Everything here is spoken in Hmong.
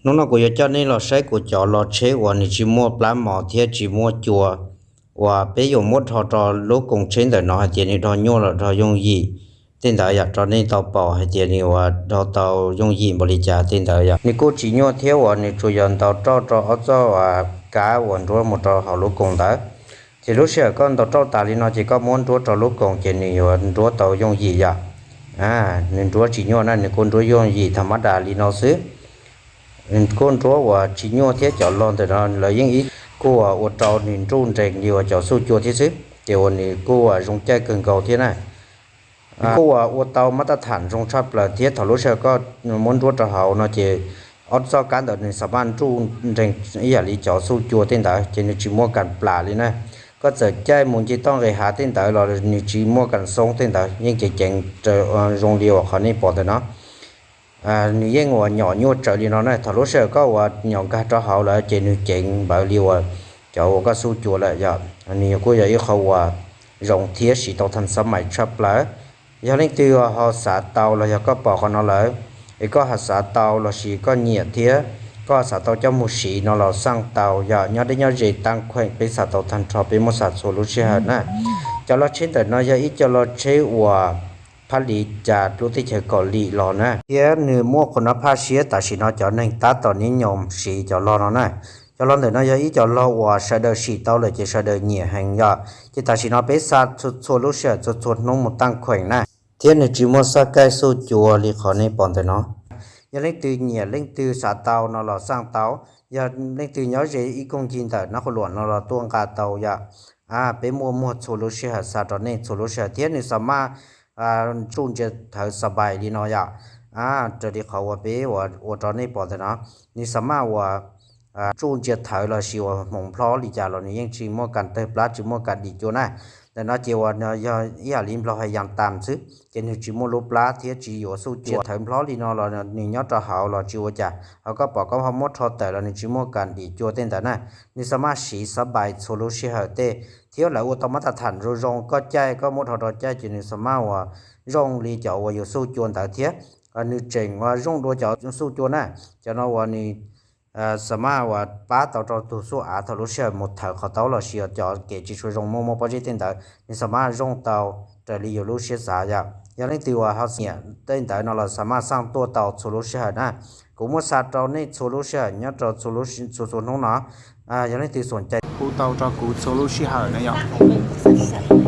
Hnub no kuv yuav coj nej los saib kuv cov lo tsheb uas nws tsis muaj plab mos thiab tsis muaj cua, uas peb yuav muab rho rau lub koom tsheb ntawm no hais tias nws rho nyuaj los rho yooj yim tej ntawd yom, rau nej tau pom hais tias nws ua rho tau yooj yim npaum li cas tej ntawd yom. Nws kuj tsis nyuaj thiab uas nws tsuas yog ntaus roj rau ob txoj kab uas nruab mus rau hauv lub koom ntawd. Ces lub sij hawm koj ntaus roj tas li no ces koj muab nruab rau lub koom ces nws yuav nruab tau yooj yim yom. Nws nruab tsis nyuaj na, nws kuj nruab yooj yim tham mab das li no xwb. Kuj nruab uas tsis nyuaj thiab cov lo ntawm no lawv yeej ib kuj ua rau nws nruj nrees li uas cov xuj cua thiab xwb, ces uas nws kuj ua zoo caij kawg nkaus thiab na. Kuj ua tau mab tab tham zoo tshaj plaws thiab thaum lub sij hawm koj muab nruab rau hauv no ces ob txoj kab ntawd nws xam maj nruj nrees ib yam li cov xuj cua tej ntawd ces nws tsis muaj kas plam li na. Koj txawm caij mus nce toj nqis hav tej ntawd los nws tsis muaj kas xoob tej ntawd, yeej ceev ceev zoo li uas qhov nej pom ntawm no. Nws yeej uas nyom nyuaj tsawv li no na, thaum lub sij hawm koj uas nyom nkag rau hauv lawm ces nws ceev npaum li uas cov uas koj xuj cua lawm yom. Nws kuj yog ib qho uas zoo thiab siv tau tham xab mais tshaj plaws. Yog leej twg ho xav tau los yog koj pom qhov no lawm es koj ho xav tau los sis koj nyiam thiab koj ho xav tau coj mus siv no los xaj tau yom. Nyob deb nyob ze taaj khueem peb xav tau tag nrho, peb muab xa txhua lub sij hawm na. Cov lo tsheb ntawm no yog ib co lo tsheb uas phaj li cas lub teb chaws Kaus Lim los na, thiab nws muaj qhov no phaj siab tam sim no cov neeg tab tom nyob nyom siv cov lo no na. Cov lo ntawm no yog ib co lo uas sawv daws sim tau lawm ces sawv daws nyiam heev yom. Ces tam sim no peb xa txhua txhua lub sij hawm txhua txhua hnub mus taaj khueem na, thiab nws tsis muaj xab kaij xuj cua li qhov nej pom ntawm no. Yog leej twg nyiam leej twg xav tau no los xaj tau, yog leej twg nyob ze ib koog ncig ntawm Nab Qhua Luam no los tuaj nqa tau yom. Peb muaj muag txhua lub sij hawm xa rau nej txhua lub sij hawm thiab nws xam maj tsuj ntsia thawv xa npais li no yom. Raws li qhov uas peb ua rau nej pom ntawm no, nws xam maj uas tsuj ntsia thawv los sis uas hmoov nplhob li cas los nws yeej tsis muaj kas tawg plab tsis muaj kas dim cua na. Ntawm no ces uas yog ib yam li Nplog hais yas tas xwb, ces nws tsis muaj lub plab thiab tsis yuav xuj cua. Thawv nplhob li no los nws nyob rau hauv los tsis ua cas, ho koj pom koj ho muab rho tawm los nws tsis muaj kas dim cua tej ntawd na. Nws xam maj siv xab npais txhua lub sij hawm tej, thiab lawv ua tau mab tab tham zoo zoo, koj caij koj muab rho rau caij ces nws xam maj uas zoo li cov uas yus xuj cua ntawd thiab. Nws tseem uas zoo dua cov xuj cua na, cov no uas nws xam maj uas pab tau rau tus xuj av thaum lub sij hawm mus thawv qhov taub los sis cov kev tsis tshua zoo muaj muaj pob zeb tej ntawd, nws xam maj zoo tau raws li yus lub siab xav yom. Yog leej twg uas ho nyiam tej ntawd no los xam maj xaj tuaj tau txhua lub sij hawm na. Kuv muab xa rau nej txhua lub sij hawm nyob rau txhua txhua hnub no. Yog leej twg xoom cai hu tau rau kuv txhua lub sij hawm na yom.